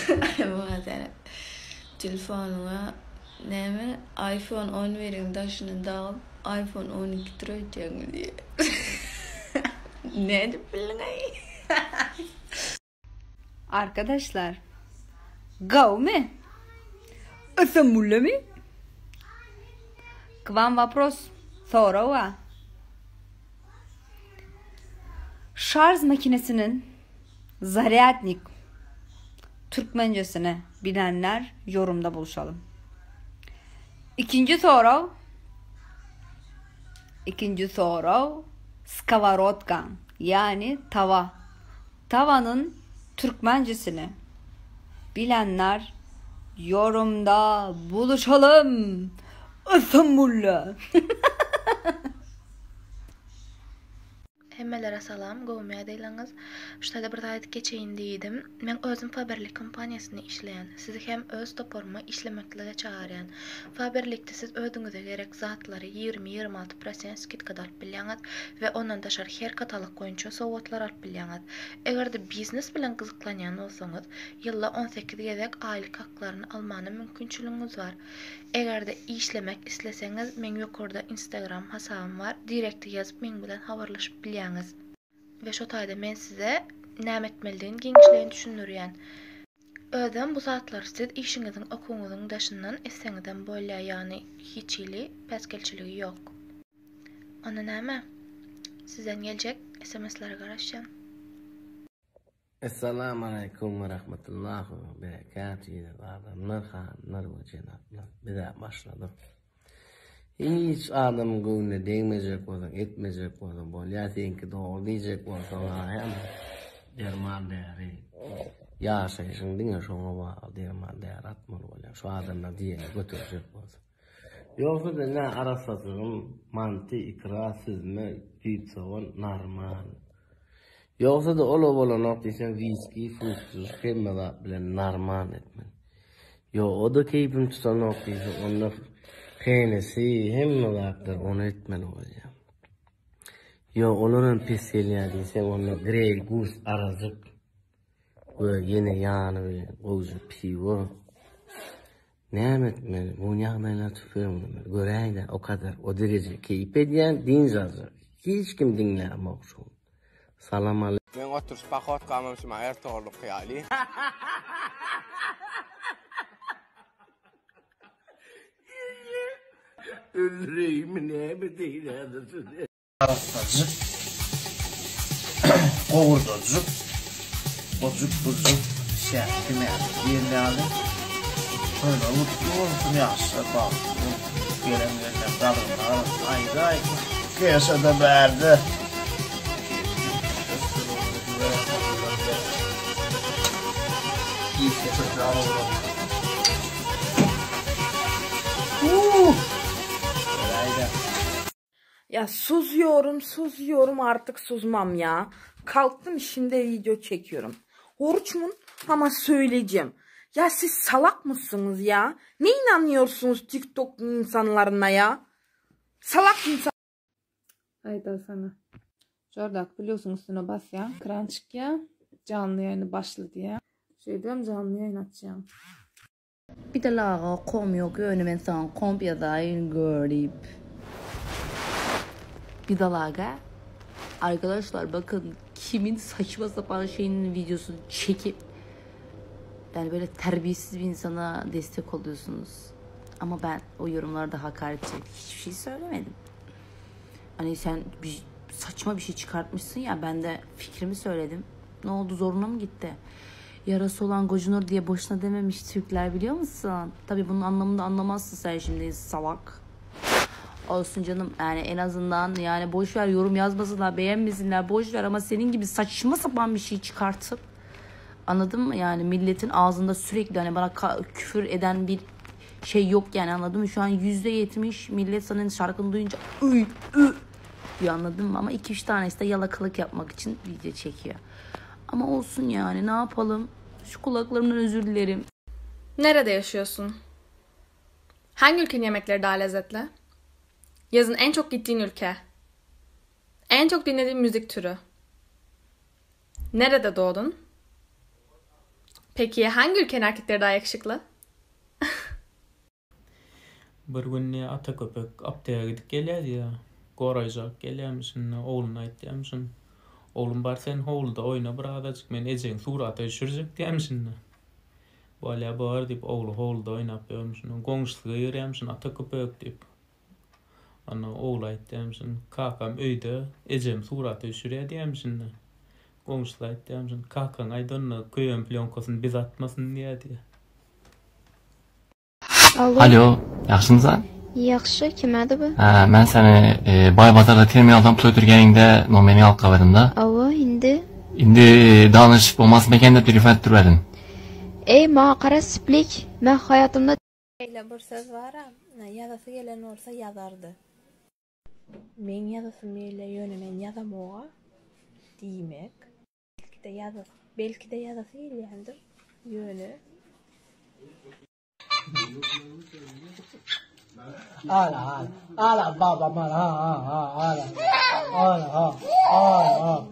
Muňa seret. Telefonyňa näme iPhone on biriň daşyny dagyp iPhone 12 tur öýtýäňmi diýýär. Nädip bildiňaý? Arkadaşlar gowmy? Ösemulemi? K vam wopros sorag bar. Şarj makinesiniň zarýadnik türkmenjesini bilenler ýorumda buluşalym. Ikinji sorag Ikinji sorag skoworodka ýagny tawa Tawanyň türkmenjesini bilenler ýorumda buluşalym! Ysymmulla! Hemmelere salam, gowumy ýagdaýlaryňyz? Şu taýda bir zat aýdyp geçeýin diýdim. Men özüm Faberlic kompaniýasynda işleýän. Sizi hem öz toparyma işlemeklige çagyrýan. Faberlicde siz özüňize gerek zatlary 20, 26 prosent skidkada alyp bilýäňiz we ondan daşary her katalog boýunça sowgatlar alyp bilýäňiz. Eger-de biznes bilen gyzyklanýan bolsaňyz, ýylda 18 gezek aýlyk haklaryny almana mümkinçiligiňiz bar. Eger-de işlemek isleseňiz meň ýokarda instagram hasabym bar direkte ýazyp meň bilen habarlaşyp bilýäňiz. We şo taýda men size näme etmelidigini giňişleýin düşündirýän. Özem bu zatlary siz işiňiziň okuwyňyzyň daşyndan etseňizem bolýar ýagny hiç hili päsgelçiligi ýok. Onda näme? Sizden geljek sms-lere garaşýan. Essalamu aleýkum we rahmetullahi we berekatuh eziz adamlar, hanymlar we jenaplar. Bizä başladyk. Hiç adamyň göwnüne degmejek bolsaň, etmejek bolsaň bolýar, seňki dogry diýjek bolsaň ha hem derman däri. Ýaşaýşyň diňe şoňa bagly derman däri atmaly bolýar. Şu adamlar diýeni göterjek bolsa. Ýogsa-da nä arassajygym manty, ikra, süzme, düýp sogan normal. Ýogsa-da ol-a bolanok diýseň wiski, fustuž hemme zat bilen normal etmeli. Ýok, o-da keýpim tutanok diýseň onda Hennessy hemme zatlar ony etmeli bolýar. Ýok, olaram pes gelýär diýseň onda Grey Goose arajyk we ýene ýany bilen gowja piwo. Näme etmeli? Bu ýagdaýlar tüpeňlemeli. Göräýdä, o kadar, o dereje keýp edýän, dynç aljak. Hiç kim diňlämok şu gün. Salam ale. Meň oturyş pohodkamam şuma Ertogrulyk ýaly. Öldüreýinmi näme deýin häzir size. Arassajyk, gowurdajyk, ojuk-bujuk, şäkdi-mäkdi diýen ýaly toýlar gutly bolsun, ýaşlar bagtly bolsun, gelen gelneň gadryny alasyn, aýdaý. Keşa-da bärde. Ya susuyorum, susuyorum artık susmam ya. Kalktım şimdi video çekiyorum. Oruçmun ama söyleyeceğim. Ya siz salak mısınız ya? Ne inanıyorsunuz TikTok insanlarına ya? Salak insan. Aýdal saňa. Şordaky plýusyň üstüne basýaň, ekran çykýar. Janly ýaýyny başla diýýär. Şeýdibem janly ýaýyn açýaň. Bidalaga kom ýok ýöne men saňa komp ýazaýyn görip. Bidalaga Arkadaşlar bakın kimin saçma sapan şeyinin videosunu çekip yani böyle terbiyesiz bir insana destek oluyorsunuz. Ama ben o yorumlarda hakaret edecek hiçbir şey söylemedim. Hani sen bir, saçma bir şey çıkartmışsın ya ben de fikrimi söyledim. Ne oldu zoruna mı gitti? Yarası olan gocunur diye boşuna dememiş Türkler biliyor musun? Tabii bunun anlamını da anlamazsın sen şimdi salak. Olsun canım yani en azından yani boş ver yorum yazmasınlar beğenmesinler boş ver ama senin gibi saçma sapan bir şey çıkartıp anladın mı? Yani milletin ağzında sürekli hani bana küfür eden bir şey yok yani anladın mı? Şu an %70 millet senin şarkını duyunca ıy, ı diyor anladın mı? Ama 2-3 tanesi de yalakalık yapmak için video çekiyor. Ama olsun yani ne yapalım? Şu kulaklarımdan özür dilerim. Nerede yaşıyorsun? Hangi ülkenin yemekleri daha lezzetli? Yazın en çok gittiğin ülke? En çok dinlediğin müzik türü? Nerede doğdun? Peki hangi ülkenin erkekleri daha yakışıklı? Bir gün diýýär, ata köpek apteka gidip gelýär diýýär. Goraýjak gelýärmişin, ogluna aýtýarmyşyn. Oglum bar sen howluda oýna bir azajyk, men ejeňi surata düşürjek diýýärmişin-de. Bolýa bor diýip, ogly howluda oýnap ýörmüşin. Goňşusy gygyrýarmyşyn, ata köpek diýip. Onda ogly aýtýarmyşyn, kakam öýde, ejem surata düşürýär diýýärmişin-de. Goňşusy aýtýarmyşyn, kakaň aýdanyna köýen plýonkasyny bize atmasyn diýýär diýýär. Alo. Alo, ýagşymysan? Ýagşy, kim ady bu? Hä, men seni e, Baý bazarda terminaldan pul ötürgeniňde nomerini alyp galadym-da. Awa, indi? Indi danyşyp bolmasmy eken diýip telefon edip durberdim. Eý, maňa gara siplik, men haýatymda. Şeýle bir söz bar-a, ýazasy gelen bolsa ýazardy. Meň ýazasym gelýär, ýöne men ýazamog-a diýmek. Belki-de ýazasy, belki-de ýazasy gelýändir, ýöne. Ala ala ala baba mala ha ha ha ala ala ha ala ha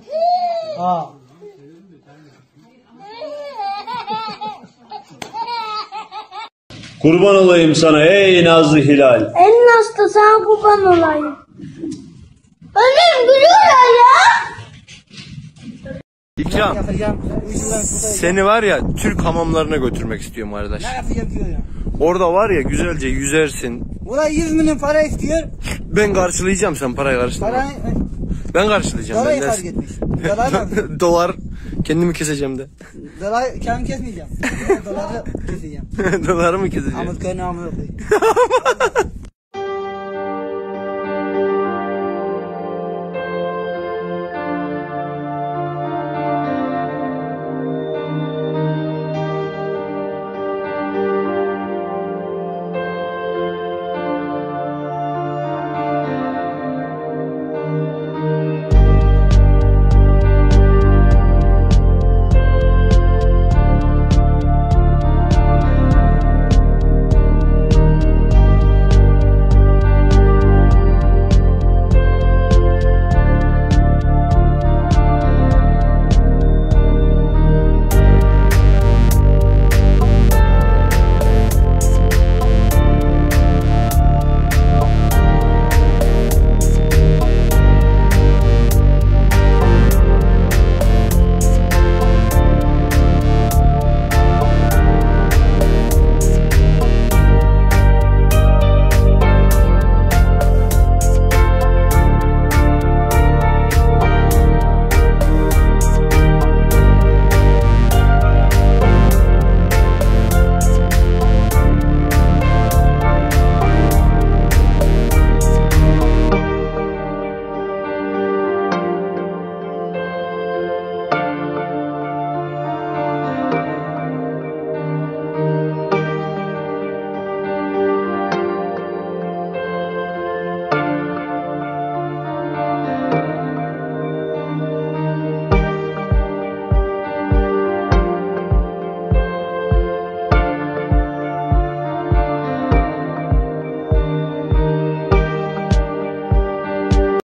ha Kurban olayım sana ey nazlı hilal. En nazlı sana kurban olayım. Annem gülüyorlar ya. İkram, seni var ya Türk hamamlarına götürmek istiyorum kardeş. Orada var ya güzelce yüzersin. Buraya 100 milyon para istiyor. Ben karşılayacağım sen parayı karşılama. Parayı, Ben karşılayacağım. Dolayı ben fark etmiş. Dolar Dolar kendimi keseceğim de. Dolar kendim kesmeyeceğim. Doları keseceğim. Doları mı keseceğim? Amut köyüne amut koyayım.